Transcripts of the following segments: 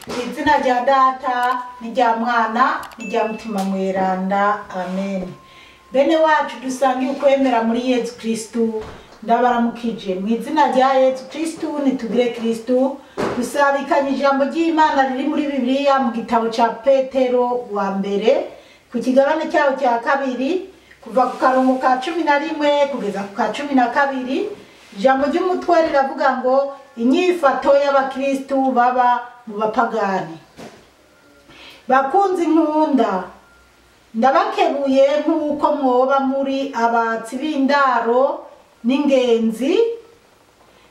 Izina rya Data n'irya Mwana n'irya Mutima Mweranda, amen. Bene wacu dusangiye ukwemera muri Yezu Kristu, ndabaramukije mu izina rya Yezu Kristu. Nitugire Kristu. Dusabikanye ijambo ry'Imana riri muri Bibiliya mu gitabo ca Petero wa mbere, ku kigabane cyaho cya kabiri, kuva ku karongo ka 11 kugeza ku ka 12. Ijambo ry'umutwe riravuga ngo inyifato y'abakristu baba mu bapagani. Bakunzi nkunda, ndabakebuye nk'uko mwoba muri abatsi b'indaro n'ingenzi,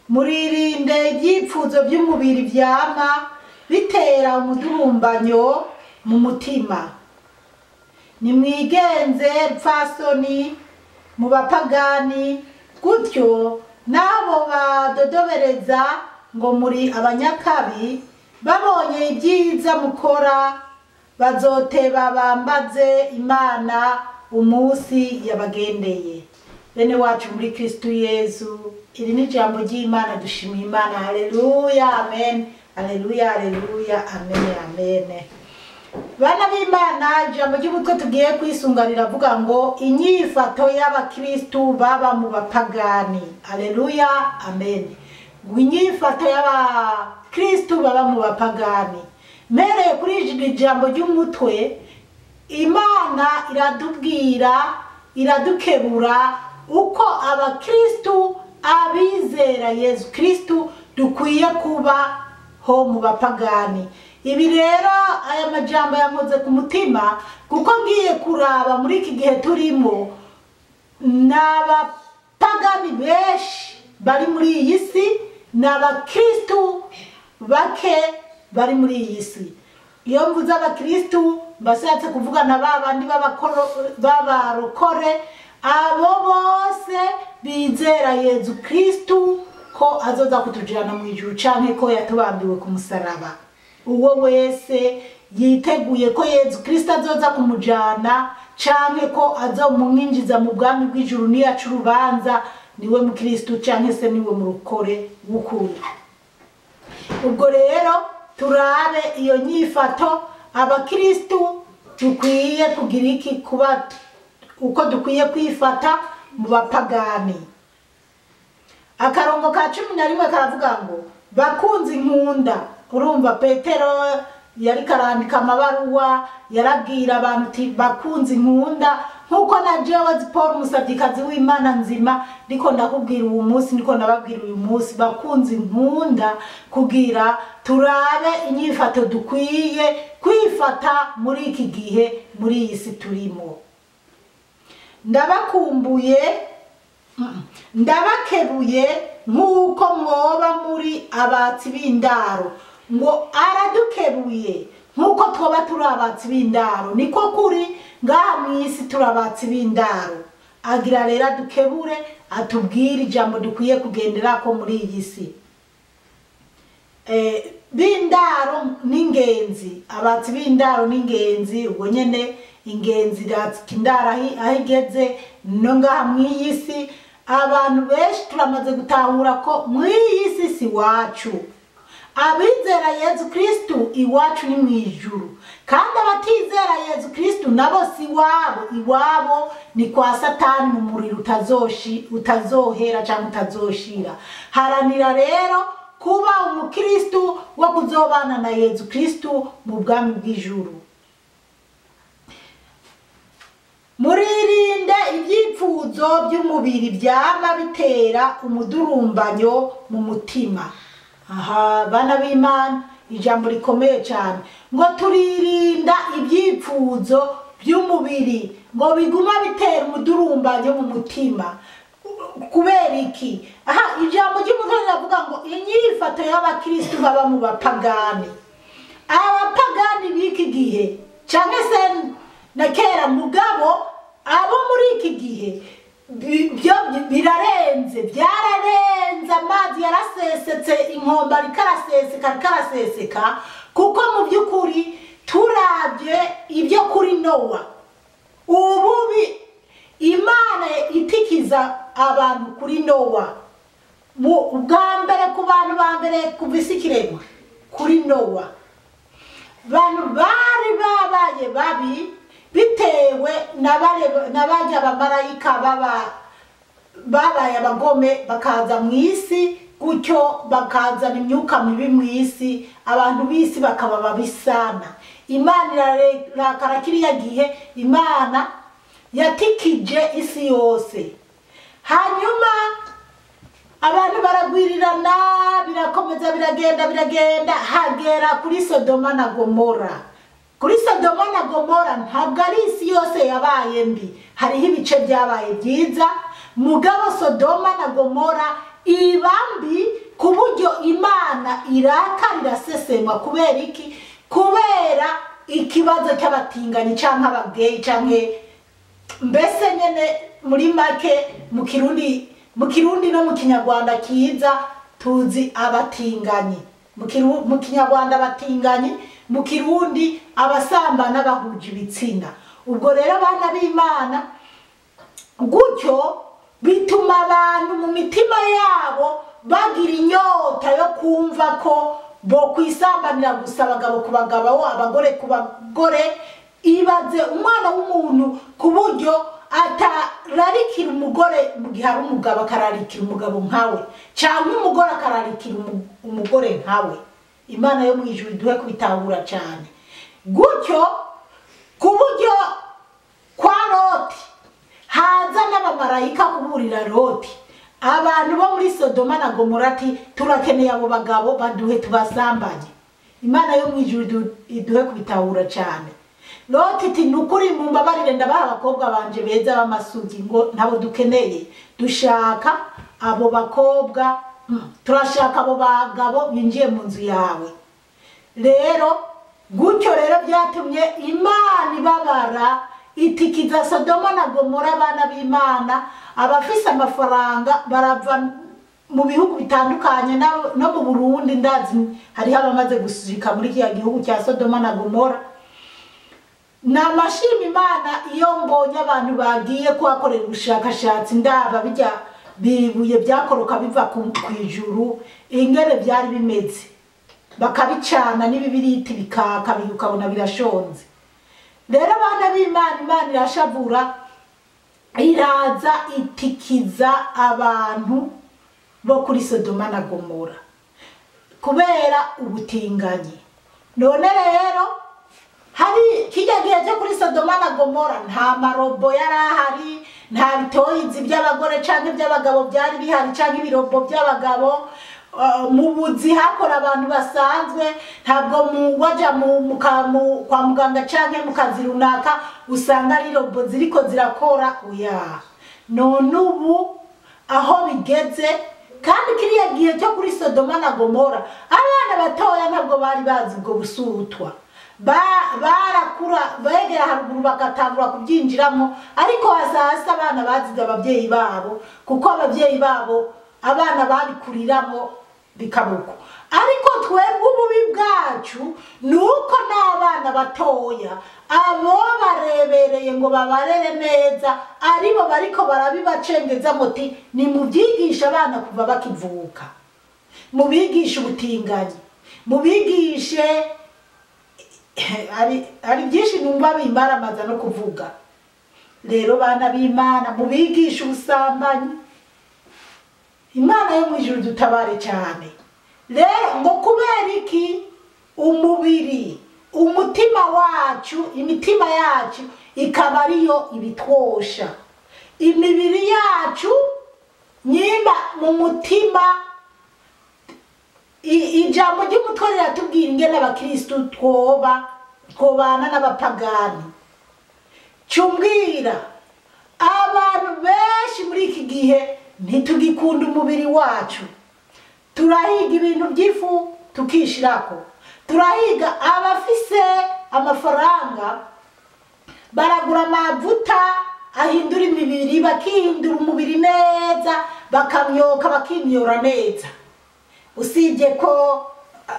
muririnde ibyipfuzo by'umubiri vyama bitera umudurumbanyo mu mutima. Nimwigenze pfasoni mu bapagani, gutyo nabo badodobereza ngo muri abanyakabi, babonye ibyiza mukora bazoteba bambaze Imana umunsi yabagendeye. Bene wacu muri Kristu Yezu, iri ni ijambo ry'Imana. Dushimiye Imana. Haleluya, amen. Haleluya, haleluya, amen, amen. Bana b'Imana, ijambo ry'umutwe tugiye kwisunga riravuga ngo inyifato y'abakristu baba mu bapagani. Haleluya, amen. Ngo inyifato y'abakristu baba mu bapagani. Mpereye kuri iri jambo ry'umutwe, Imana iradubwira, iradukebura uko abakristu abizera Yezu Kristu dukwiye kubaho mu bapagani. Ibi rero, aya majambo yankoze ku mutima, kuko ngiye kuraba muri iki gihe turimo n'abapagani benshi bari muri iyi si, n'abakristu bake bari muri iyi si. Iyo mvuze abakristu, mbashatse kuvuga na ba bandi b'abarokore, abo bose bizera Yezu Kristu ko azoza kutujana mu ijuru canke ko yatubambiwe ku musaraba. Uwo wese yiteguye ko Yezu Kristo azoza kumujana canke ko azomwinjiza mu bwami bw'ijuru niyaca urubanza, niwe mukristu canke se niwe murokore w'ukuri. Ubwo rero turabe iyo nyifato abakristu dukwiye kugira iki, kuba uko dukwiye kwifata mu bapagani. Akarongo ka 11 karavuga ngo bakunzi nkunda. Urumva Petero yari karandika amabaruwa, yarabwira abantu uti bakunzi nkunda, nkuko na jewe Paul umusavyikazi w'Imana nzima ndiko ndakubwira uyu munsi, ndiko ndababwira uyu munsi, bakunzi nkunda, kugira turabe inyifato dukwiye kwifata muri iki gihe, muri iyi si turimo. Ndabakumbuye, ndabakebuye nk'uko mwoba muri abatsi b'indaro. Ngo aradukebuye nk'uko twoba turi abatsi b'indaro. Niko kuri, ngaha mw'isi turi abatsi b'indaro. Agira rero adukebure, atubwire ijambo dukwiye kugenderako muri iyi si. B'indaro n'ingenzi, abatsi b'indaro n'ingenzi. Ubwo nyene ingenzi iratsika indaro aho igeze. No ngaha mw'iyi si abantu benshi turamaze gutahura ko mw'iyi si si iwacu. Abizera Yezu Kristu, iwacu ni mw'ijuru, kandi abatizera Yezu Kristu nabo si iwabo. Iwabo ni kwa Satani mu muriro utazohera cyangwa utazoshira. Haranira rero kuba umukristu wo kuzobana na Yezu Kristu mu bwami bw'ijuru. Muririnde ibyipfuzo by'umubiri byama bitera umudurumbanyo mu mutima. Aha, bana b'Imana, ijambo rikomeye cyane, ngo turirinda ibyipfuzo by'umubiri ngo biguma bitera umudurumbanyo mu mutima. Kubera iki? Aha ijambo ry'umutwe riravuga ngo inyifato y'abakristu baba mu bapagani. Abapagani b'iki gihe cyangwa se na kera, mugabo abo muri iki gihe byo birarenze, byararenze, amazi yarasesetse, inkombe rikaraseseka, rikaraseseka. Kuko mu by'ukuri turabye ibyo kuri Nowa, ububi Imana itikiza abantu kuri Nowa, bwa mbere ku bantu ba mbere kuva isi ikiremwa, kuri Nowa. Bantu bari babaye babi bitewe n'abajya abamarayika babaye abagome, bakaza mu isi gutyo bakazana imyuka mibi mu isi, abantu b'isi bakaba babisana. Imana irarakara kiriya gihe, Imana yatikije isi yose. Hanyuma abantu baragwirirana, birakomeza biragenda biragenda, hagera kuri Sodoma na Gomora. Kuri Sodoma na Gomora ntabwo ari isi yose yabaye mbi, hariho ibice byabaye byiza, mugabo Sodoma na Gomora iba mbi ku buryo Imana irakarira sesemwa. Kubera iki? Kubera ikibazo cy'abatinganyi canke abageyi canke mbese nyene muri make mu Kirundi no mu Kinyarwanda kiza tuzi abatinganyi, mu Kinyarwanda abatinganyi, mu Kirundi abasambana bahuje ibitsina. Ubwo rero bana b'Imana, gutyo bituma abantu mu mitima yabo bagira inyota yo kumva ko bo kwisambanira gusa, abagabo ku bagabo, abagore ku bagore. Ibaze umwana w'umuntu ku buryo atararikira umugore mu gihe ari umugabo, akararikira umugabo nkawe, cyangwa umugore akararikira umugore nkawe. Imana yo mu ijuru iduhe kubitahura cyane. Gutyo ku buryo kwa Loti haza n'abamarayika kuburira Loti, abantu bo muri Sodoma na Gomora ati turakeneye abo bagabo baduhe tubasambanye. Imana yo mu ijuru iduhe kubitahura cyane. Loti ati nukuri mumbabarire, ndabaha abakobwa banje beza b'amasugi, ngo ntabo dukeneye, dushaka abo bakobwa, turashaka abo bagabo binjiye mu nzu yawe. Rero gutyo rero byatumye Imana ibabara, itikiza Sodoma na Gomora. Abana b'Imana abafise amafaranga barava mu bihugu bitandukanye, no mu Burundi ndazi hariho abamaze gushika muri kiriya gihugu cya Sodoma na Gomora. Namashima Imana iyo mbonye abantu bagiye kuhakorera ubushakashatsi, ndaba bijya bibuye byakoroka biva ku ijuru ingene byari bimeze, bakabicana n'ibibiriti bikaka, ukabona birashonze. Rero abana b'Imana, Imana irashavura, iraza itikiza abantu bo kuri Sodoma na Gomora kubera ubutinganyi. None rero hari kijya gihe cyo kuri Sodoma na Gomora nta marobo yari ahari, nta bitoyizi by'abagore canke by'abagabo byari bihari, canke ibirobo by'abagabo. Mu buzi hakora abantu basanzwe, ntabwo waja kwa muganga canke mu kazi runaka usanga ari robo ziriko zirakora. Oya, none ubu aho bigeze. Kandi kiriya gihe cyo kuri Sodoma na Gomora abana batoya ntabwo bari bazi ubwo busutwa, barakura begera haruguru bakatangura kubyinjiramo, ariko hasasa abana bazize ababyeyi babo, kuko ababyeyi babo abana babikuriramo bikabuko. Ariko twebwe ububi bwacu nuko n'abana batoya abo barebereye ngo babarere neza aribo bariko barabibacengeza, muti ni mubyigisha abana kuva bakivuka, mubigishe ubutinganyi, mubigishe ari byinshi numva bimbaramaza no kuvuga. Rero bana b'Imana, mubigishe ubusambanyi. Imana yo mu ijuru dutabare cyane. Rero ngo kubera iki umubiri, umutima wacu, imitima yacu ikaba ariyo ibitwosha, imibiri yacu nyimba mu mutima. Ijambo ry'umutwe riratubwira ingene abakristu twobana n'abapagani. Cumbwira abantu benshi muri iki gihe ntitugikunda umubiri wacu, turahiga ibintu by'ifu tukishirako, turahiga abafise amafaranga baragura amavuta ahindura imibiri, bakihindura umubiri neza, bakamyoka bakimyora neza. Usibye ko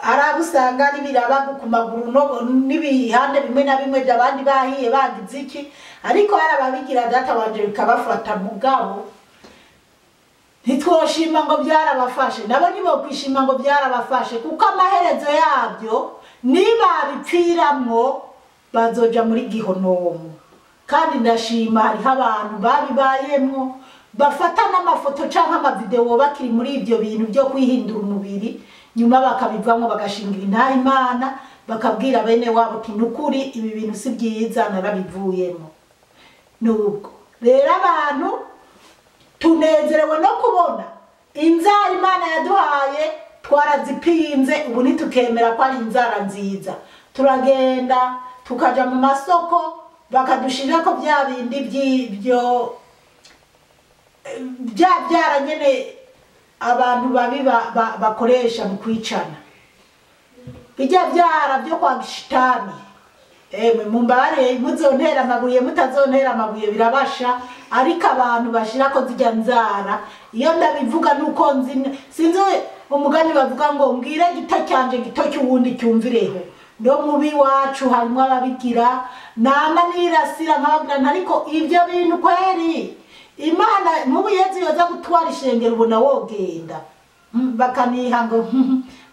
arabusanga n'ibiraba ku maguru n'ibihande bimwe na bimwe by'abandi bahiye bagize iki, ariko hari ababigira data wanje bikabafata. Mugabo Ntitwoshima ngo byarabafashe, nabo ntibokwishima ngo byarabafashe, kuko amaherezo yabyo nibabipfiramwo bazoja muri gihonomu. Kandi ndashima hariho abantu babibayemwo bafata n'amafoto canke amavideo bakiri muri ibyo bintu byo kwihindura umubiri, nyuma bakabivamwo bagashingira intahe Imana, bakabwira bene wabo uti nukuri ibi bintu si byiza, narabivuyemo. Nubwo rero abantu tunezerewe no kubona inzara Imana yaduhaye, twarazipinze, ubu ntitukemera ko ari inzara nziza. Turagenda tukaja mu masoko bakadushirako bya bindi by'ibyo bya byara nyene abantu babi bakoresha mu kwicana, bijya byara byo kwa shitani. Emwe mumbare, muzontera amabuye, mutazontera amabuye birabasha, ariko abantu bashirako zijya nzara. Iyo ndabivuga nuko nzi, sinzi umugani bavuga ngo mbwire gito cyanje gito cy'uwundi cyumvireho. No mubi wacu harimo ababigira, nama nirasira nkababwira, ariko ibyo bintu kweri Imana mubu Yezu yoza gutwara ishengero ubona wogenda. Bakaniha ngo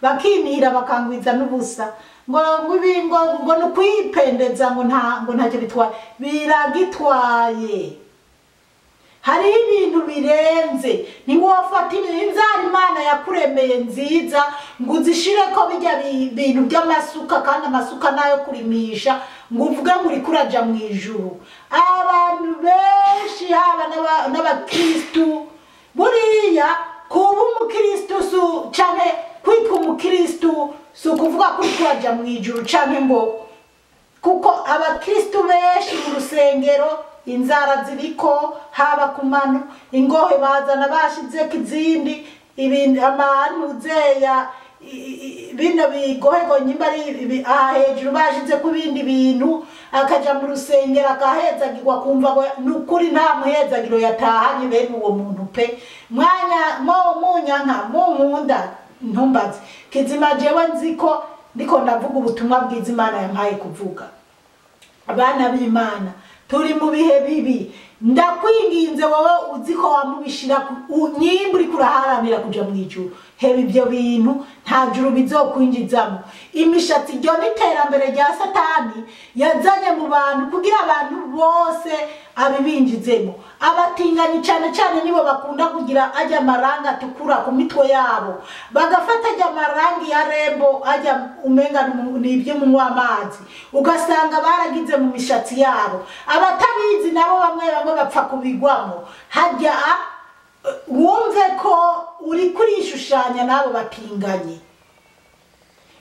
bakinira bakangwiza n'ubusa, ngo ngo ngo nukwipendeza, ngo nta ngo ntacyo bitwaye. Biragitwaye, hari ibintu birenze. Ntiwofata inzara Imana yakuremeye nziza ngo uzishireko bijya bintu by'amasuka, kandi amasuka nayo kurimisha, ngo uvuge ngo uriko uraja mu ijuru. Abantu benshi haba n'abakristu, buriya kuba umukristu su canke kwitwa umukristu si ukuvuga ko uriko uraja mu ijuru, canke ngo kuko abakristu benshi mu rusengero inzara ziriko, haba ku mano ingohe bazana bashizeko izindi ibintu amanuzeya bino bigohego nyimba ari aha hejuru bashizeko ibindi bintu, akaja mu rusengero akahezagirwa, kumva ngo nukuri nta muhezagiro yatahanye bene uwo muntu pe. Mwanya mo munyanka mu nkunda ntumbaze kizima, jewe nziko ndiko ndavuga ubutumwa bwiza Imana yampaye kuvuga. Abana b'Imana turi mu bihe bibi, ndakwinginze wowe uzi ko wamubishira nyimba uriko uraharanira kuja mu ijuru, heba ibyo bintu, nta juru bizokwinjizamo. Imishatsi ryo n'iterambere rya Satani yazanye mu bantu kugira abantu bose abibinjizemo. Abatinganyi cyane cyane nibo bakunda kugira ajya amaranga atukura ku mitwe yabo, bagafata ajya amarangi ya rembo ajya umenga ni ibyo munywa amazi, ugasanga baragize mu mishatsi yabo. Abatabizi nabo bamwe bamwe bapfa kubigwamo. Hajya wumve ko uri kurishushanya nabo batinganye,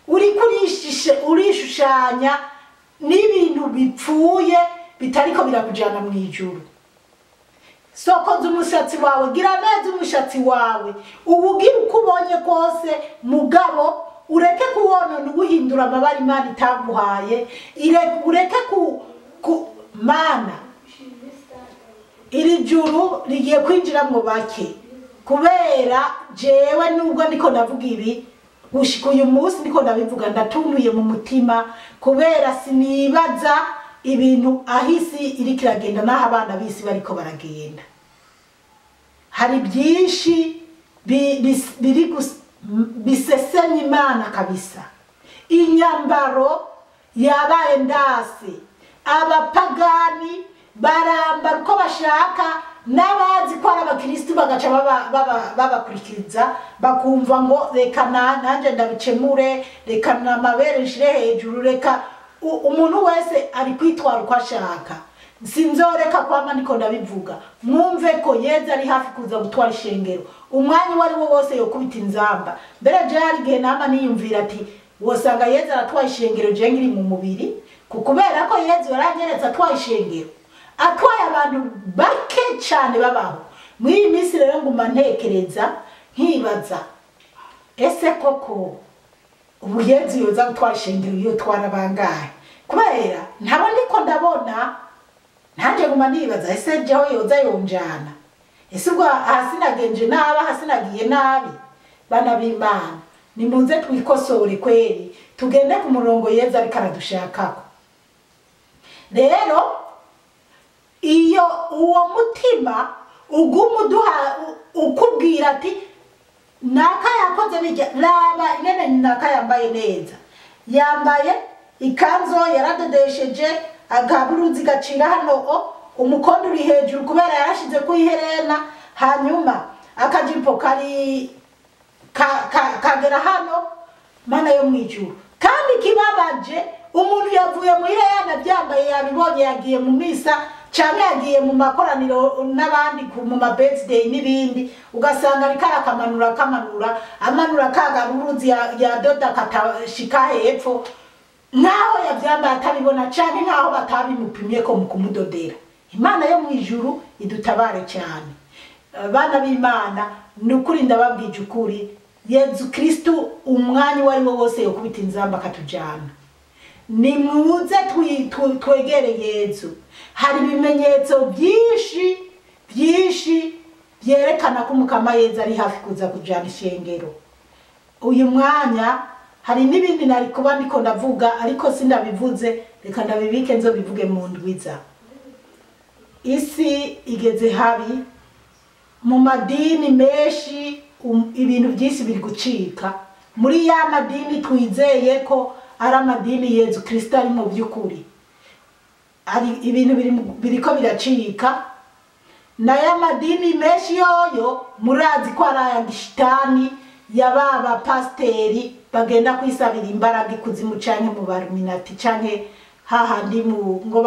uri kurishushanya n'ibintu bipfuye bitariko birakujana mu ijuru. Sokoza umushatsi wawe, gira neza umushatsi wawe, uwugira uko ubonye kose, mugabo ureke kuwonona uwuhindura amabara Imana itaguhaye, ureke ku mana. Iri juru rigiye kwinjira mu bake, kubera jewe nubwo ndiko ndavuga ibi gushika uyu munsi ndiko ndabivuga ndatunuye mu mutima, kubera sinibaza ibintu ahisi iri kiragenda naho abana bisi bariko baragenda. Hari byinshi biri bisesenye Imana kabisa. Inyambaro yabaye ndase, abapagani barambara uko bashaka, n'abazi ko ari abakristu bagaca babakurikiza, bakumva ngo reka nanjye ndabicemure, reka namabere nshire hejuru, reka umuntu wese ari kwitwara uko ashaka. Sinzoreka kwama niko ndabivuga, mwumve ko Yezu ari hafi kuza gutwara ishengero umwanya uwo ari wo wose yokubita inzamba. Mbere je hari igihe nama niyumvira ati wosanga Yezu aratwaye ishengero je nkiri mu mubiri, kubera ko Yezu yaranyeretse atwaye ishengero, atwaye abantu bake cyane babaho. Muri iyi minsi rero nguma ntekereza nkibaza, ese koko ubu Yezu yoza gutwara ishengero yotwara bangahe? Kubera ntabo ndiko ndabona, nanjye nguma nibaza ese jeho yoza yonjana, ese ubwo ahasinagenje nabi, ahasinagiye nabi. Bana b'Imana nimuze twikosore kweri, tugende ku murongo Yezu ariko aradushakako. Rero iyo uwo mutima uguma uduha ukubwira ati naka yakoze bijya, raba ingene naka yambaye neza, yambaye ikanzu yaradodesheje agaburuzi gacira hano o umukondo uri hejuru kubera yarashize ku iherena, hanyuma akajipo kari kagera hano. Mana yo mwijuru. Kandi kibabaje umuntu yavuye mu iherena byambaye yabibonye, yagiye mu misa cyangwa yagiye mu makoraniro n'abandi mu ma birthday n'ibindi, ugasanga ariko arakamanura kamanura amanura kagaburuzi ya doda katashika hepfo, nkaho yavyambaye atabibona canke nkaho batabimupimye ko mu kumudodera. Imana yo mwijuru idutabare cyane. Abana b'Imana, ni ukuri ndababwije ukuri, Yezu Kristu umwanya uwo ari wo wose yokubita inzamba akatujana. Nimuze twegere Yezu. Hari ibimenyetso byinshi byinshi byerekana ko Umukama Yezu ari hafi kuza kujana ishengero. Uyu mwanya hari n'ibindi nari kuba ndiko ndavuga ariko sindabivuze, reka ndabibike nzobivuge mu ndwiza. Isi igeze habi, mu madini menshi ibintu byinshi biri gucika. Muri ya madini twizeye ko ari amadini Yezu Kristo ari mu by'ukuri, ari ibintu biriko biracika. Na ya madini menshi yoyo murazi ko ari aya gishitani ya baba pasteri bagenda kwisabira imbaraga ikuzimu canke mu baruminati canke hahandi ngo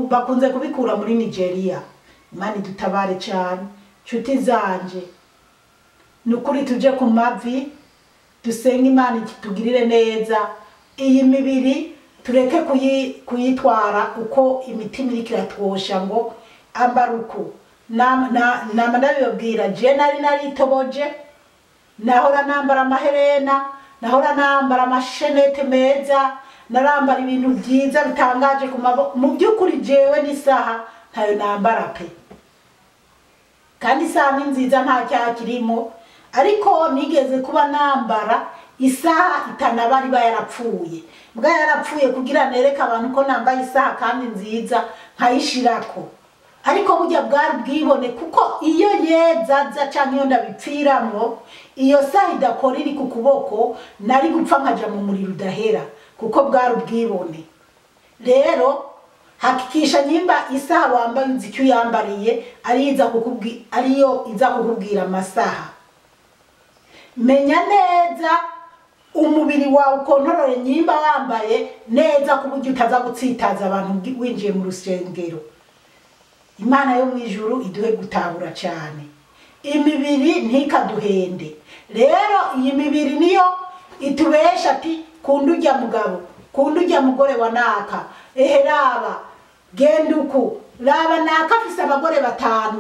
bakunze kubikura muri Nigeria. Imana idutabare cyane. Nshuti zanje, nukuri tuje ku mavi dusenge Imana itugirire neza. Iyi mibiri tureke kuyitwara uko imitima iriko iratwosha ngo ambaruku. Nama ndabibabwira, je nari naritoboje, nahora nambara amaherena, nahora nambara amashenete meza, narambara ibintu byiza bitangaje ku maboko. Mu by'ukuri jewe n'isaha ntayo nambara pe, kandi isaha ni nziza nta cyaha kirimo, ariko nigeze kuba nambara isaha itanaba iba yarapfuye, mbwa yarapfuye kugira nereke abantu ko nambaye isaha kandi nziza nkayishirako. Ariko burya bwari bwibone, kuko iyo yezaza canke iyo ndabipfiramwo iyo saha idakora iri ku kuboko, nari gupfa nkaja mu muriro udahera, kuko bwari ubwibone. Rero hakikisha nyimba isaha wambaye uzi icyo uyambariye, ariyo iza kukubwira amasaha. Menya neza umubiri wawe ukontorore nyimba wambaye neza ku buryo utaza gutsitaza abantu winjiye mu rusengero. Imana yo mwijuru iduhe gutahura cyane. Imibiri ntikaduhende. Rero iyi mibiri niyo itubesha ati kunda ujya mugabo, kunda ujya mugore wa naka, ehe raba genda uku, raba naka afise abagore 5,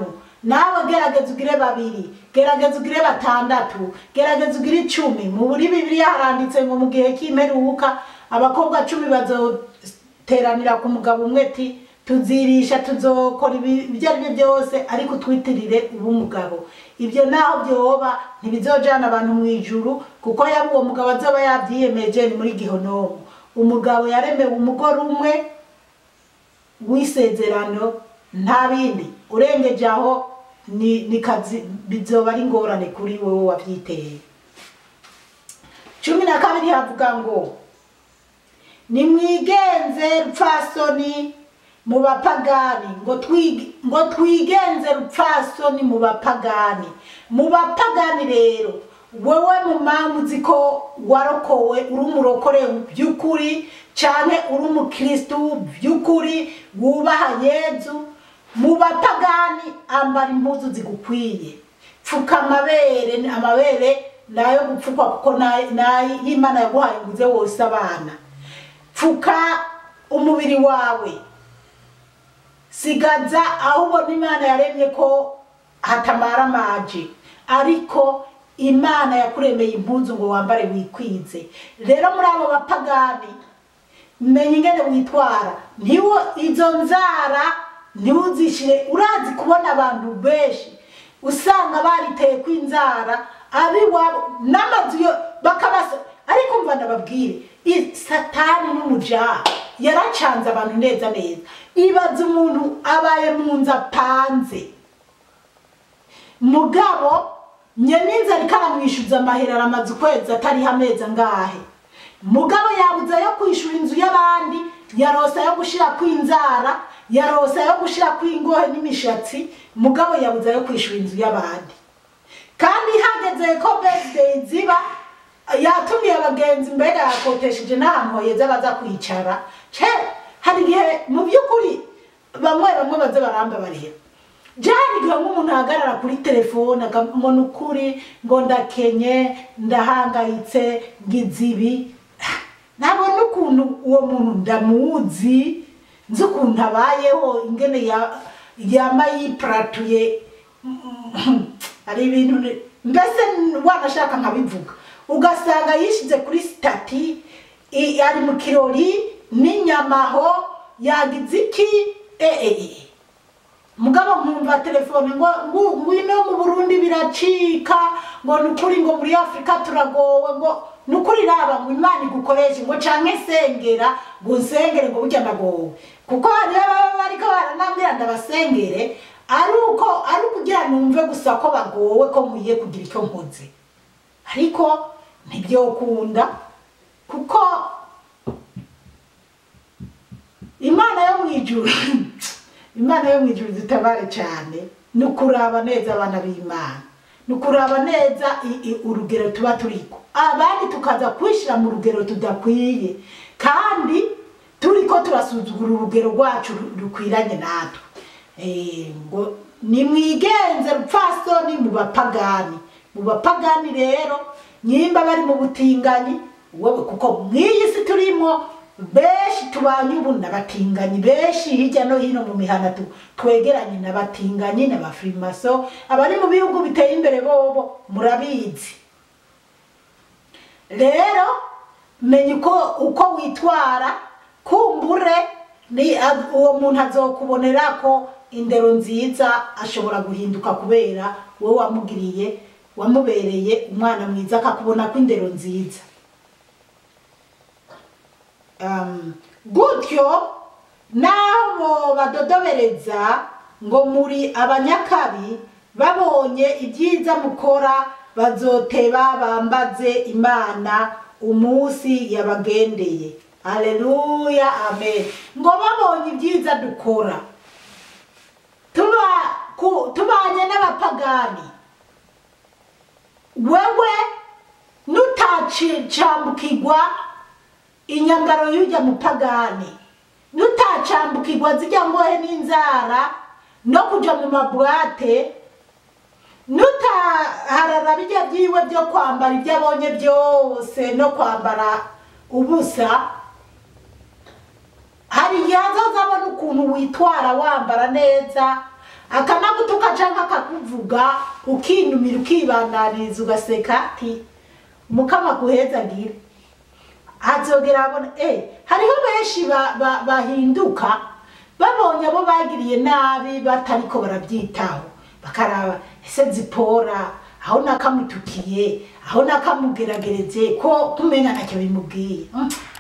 nawe gerageza ugire 2, gerageza ugire 6, gerageza ugire 10. Muri Bibiliya haranditse ngo mu gihe cy'imperuka abakobwa 10 bazoteranira ku mugabo umwe ati tuzirisha tuzokora ibyo ari byo byose ariko twitirire ubumugabo. Ibyo naho byoba ntibizojana abantu mu ijuru, kuko yaba uwo mugabo azoba yabyiyemeje ni muri gihonomo. Umugabo yaremewe umugore umwe w'isezerano, nta bindi urengeje aho ni kazi, bizoba ari ingorane kuri wowe wabyiteye. 12 havuga ngo nimwigenze rupfasoni mu bapagani, ngo twigenze rupfasoni mu bapagani. Mu bapagani rero wewe mu mpamvu uzi ko warokowe, uri umurokore by'ukuri cyane, uri umukristu by'ukuri wubaha Yezu, mu bapagani ambara impuzu zigukwiye, pfuka amabere, amabere nayo gupfukwa kuko nayo Imana yaguhaye nguze wose abana. Pfuka umubiri wawe, sigaza aho ubona Imana yaremye ko hatamara amaji, ariko Imana yakuremeye impuzu ngo wambare wikwize. Rero muri abo bapagani menya ingene witwara, ntiwo izo nzara ntiwuzishire. Urazi kubona abantu benshi usanga bariteye kwinzara abiwabo n'amazu bakabasa. Ariko mva ndababwire, Satani n'umujaha yaracanze abantu neza neza. Ibaze umuntu abaye mu nzu apanze, Mugabo nyeninza ariko aramwishyuza amahera, aramaze ukwezi atariho amezi angahe. Mugabo yabuze yo kwishura inzu y'abandi, yarosa yo gushira kwinzara, yarosa yo gushira kwingohe n'imishatsi, mugabo yabuze yo kwishura inzu y'abandi. Kandi hageze ko birthday ziba, yatumiye abagenzi, mbega yakotesheje n'ahantu heza baza kwicara. Ce hari igihe mu by'ukuri bamwe bamwe baze barambabarira. Je hari igihe nk'umuntu ahagarara kuri telefone ngo ni ukuri, ngo ndakenye, ndahangayitse, ngize ibi, nabona ukuntu uwo muntu ndamuzi, nzi ukuntu abayeho, ingene yama yipratuye. Hari ibintu mbese wanashaka nkabivuga, ugasanga yishize kuri statut, ari mu kirori n'inyamaho, yagize iki. Mugabo nkumva telefone ngo ngwino mu Burundi biracika, ngo nukuri, ngo muri Afrika turagowe, ngo nukuri raba, ngo Imana igukoreshe, ngo canke sengera, ngo nsengere, ngo burya ndagowe. Kuko hari ababa bariko baranambwira ndabasengere, ari uko ari ukugira numve gusa ko bagowe, ko nkwiye kugira icyo nkoze, ariko ntibyokunda, kuko Imana yo mu ijuru, Imana yo mu ijuru dutabare cyane. Ni ukuraba neza, abana b'Imana, ni ukuraba neza urugero tuba turiko, abandi tukaza kwishyira mu rugero tudakwiye, kandi turiko turasuzugura urugero rwacu rukwiranye natwe. Ngo nimwigenze rupfasoni mu bapagani. Mu bapagani rero, nyimba bari mu butinganyi wowe, kuko mw'iyi si turimo benshi tubanye ubu n'abatinganyi benshi hirya no hino mu mihana twegeranye n'abatinganyi n'abafrimaso. Abari mu bihugu biteye imbere bobo murabizi. Rero menya uko witwara, kumbure ni uwo muntu azokubonera ko indero nziza, ashobora guhinduka kubera wowe wamugiriye, wamubereye umwana mwiza, akakubona ko indero nziza. Gutyo naho badodobereza ngo muri abanyakabi, babonye ibyiza mukora bazoteba bambaze Imana umunsi yabagendeye. Haleluya, amen. Ngo babonye ibyiza dukora, tuba tubanye n'abapagani, wewe nutacambukirwa inyambaro y'ujya mupagani, nutacambukirwa zijya ngohe n'inzara no kuja mu ma boîte, nutaharara bijya byiwe byo kwambara ibyo abonye byose no kwambara ubusa, hari igihe azoza abona ukuntu witwara, wambara neza, akanagutuka canke akakuvuga, ukinumira, ukibandaniriza, ugaseka ati mukama guhezagire. Azogera abona hariho benshi bahinduka babonye abo bagiriye nabi batariko barabyitaho, bakaraba: ese Zipora aho nakamutukiye, aho nakamugeragereje, ko kumenya ntacyo bimubwiye,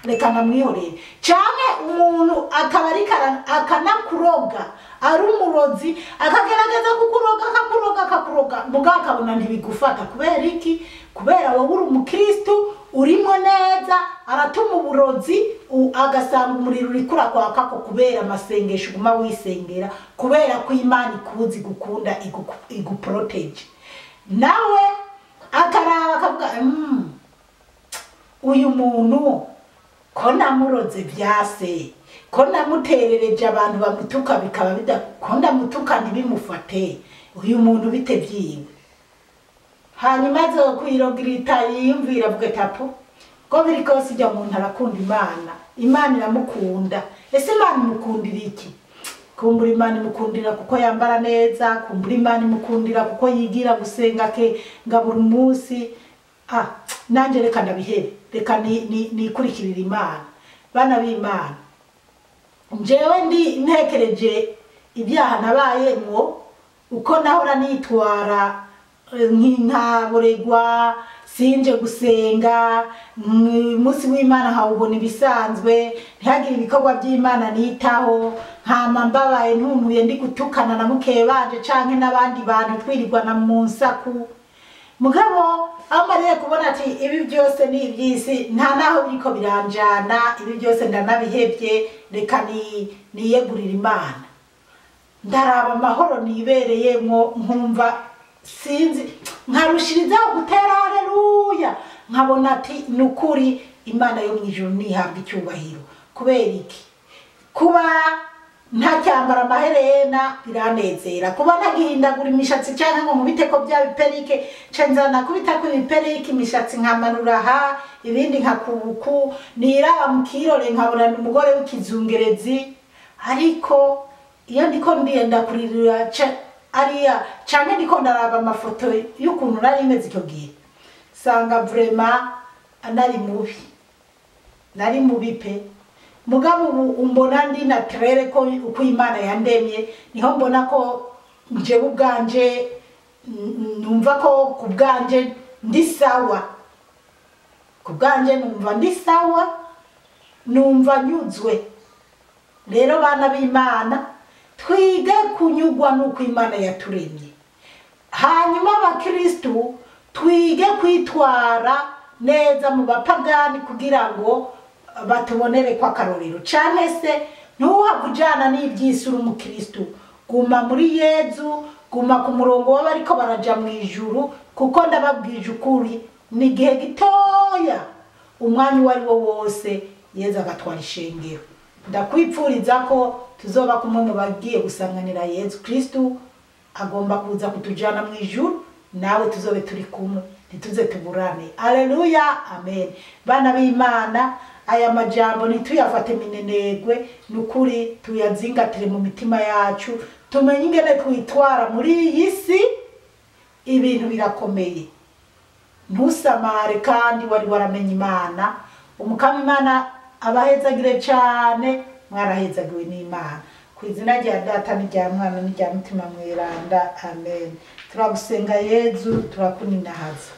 reka namwihorere. Canke umuntu akaba ariko akanakuroga, ari umurozi, akagerageza kukuroga, akakuroga, akakuroga, mugabo akabona ntibigufata. Kubera iki? Kubera wowe uri umukristu, urimo neza. Aratuma uburozi, agasanga umuriro uriko urakwaka ko kubera amasengesho uguma wisengera, kubera ko Imana ikuzi, gukunda, iguprotege. Nawe akaraba akavuga: uyu muntu ko namuroze vyase, ko namuterereje abantu bamutuka bikaba bida, ko ndamutuka ntibimufate, uyu muntu bite vyiwe? Hanyuma azokwirogira, yiyumvira, avuga ati apo ko biri kose ujya muntu arakunda Imana, Imana iramukunda. Ese Imana imukundira iki? Kumbura Imana imukundira kuko yambara neza, kumbura Imana imukundira kuko yigira gusenga ke nga buri munsi. Ah, nanjye reka ndabihebe, reka nikurikirire Imana. Bana b'Imana, njyewe ndi ntekereje ibyaha nabayemwo, uko nahora nitwara, nk'intaburegwa. Sinje gusenga umunsi w'Imana nkawubona ibisanzwe, ntihagire ibikorwa by'Imana nitaho, nkama mbabaye ntuntuye ndi gutukana na mukebanje canke n'abandi bantu twirirwana mu nsaku. Mugabo amariye kubona ati ibi byose ni iby'isi, nta naho biriko biranjana, ibi byose ndanabihebye, reka niyegurire Imana. Ndaraba amahoro nibereyemwo, nkumva sinzi, nkarushirizaho gutera haleluya, nkabona ati nukuri Imana yo mw'ijuru nihabwa icyubahiro. Kubera iki? Kuba ntacyambara amaherena biranezera, kuba ntagihindagura imishatsi cyangwa ngo nkubite ko bya biperike, nca nzana kubitako ibiperike, imishatsi nkamanura aha, ibindi nkakubuku, niraba mu kirore nkabona ni umugore w'ikizungerezi. Ariko iyo ndiko ndiyenda kuririra ariya canke ndiko ndaraba amafoto y'ukuntu nari meze icyo gihe, sanga vraiment nari mubi, nari mubi pe. Mugabo ubu umbona ndi naturere ko uko Imana yandemye, niho mbona ko njewe ubwanje numva ko ku bwanje ndi sawa, ku bwanje numva ndi sawa, numva nyuzwe. Rero bana b'Imana, twige kunyugwa n'uko Imana yaturemye. Hanyuma abakristu twige kwitwara neza mu bapagani kugira ngo batubonere kwa karorero. Canke se ntuhave ujana n'ivy'isi uri umukristu, guma muri Yezu, guma ku murongo w'abariko baraja mw'ijuru, kuko ndababwije ukuri ni igihe gitoya, umwanya uwo ari wo wose Yezu agatwara ishengero. Ndakwipfuriza ko tuzoba kumwe mu bagiye gusanganira Yezu Kristu, agomba kuza kutujana mw'ijuru, nawe tuzobe turi kumwe, ntituze tuburane. Aleluya, amen. Bana b'Imana, aya majambo ntituyafate minenegwe, nukuri tuyazingatire mu mitima yacu, tumenye ingene twitwara muri iyi si. Ibintu birakomeye, ntusamare kandi wari waramenye Imana. Umukama Imana abahezagire cane, mwarahezagiwe n'Imana. Ku izina rya Data n'irya Mwana n'irya Mutima Mweranda, amen. Turagusenga Yezu, turakuninahaza.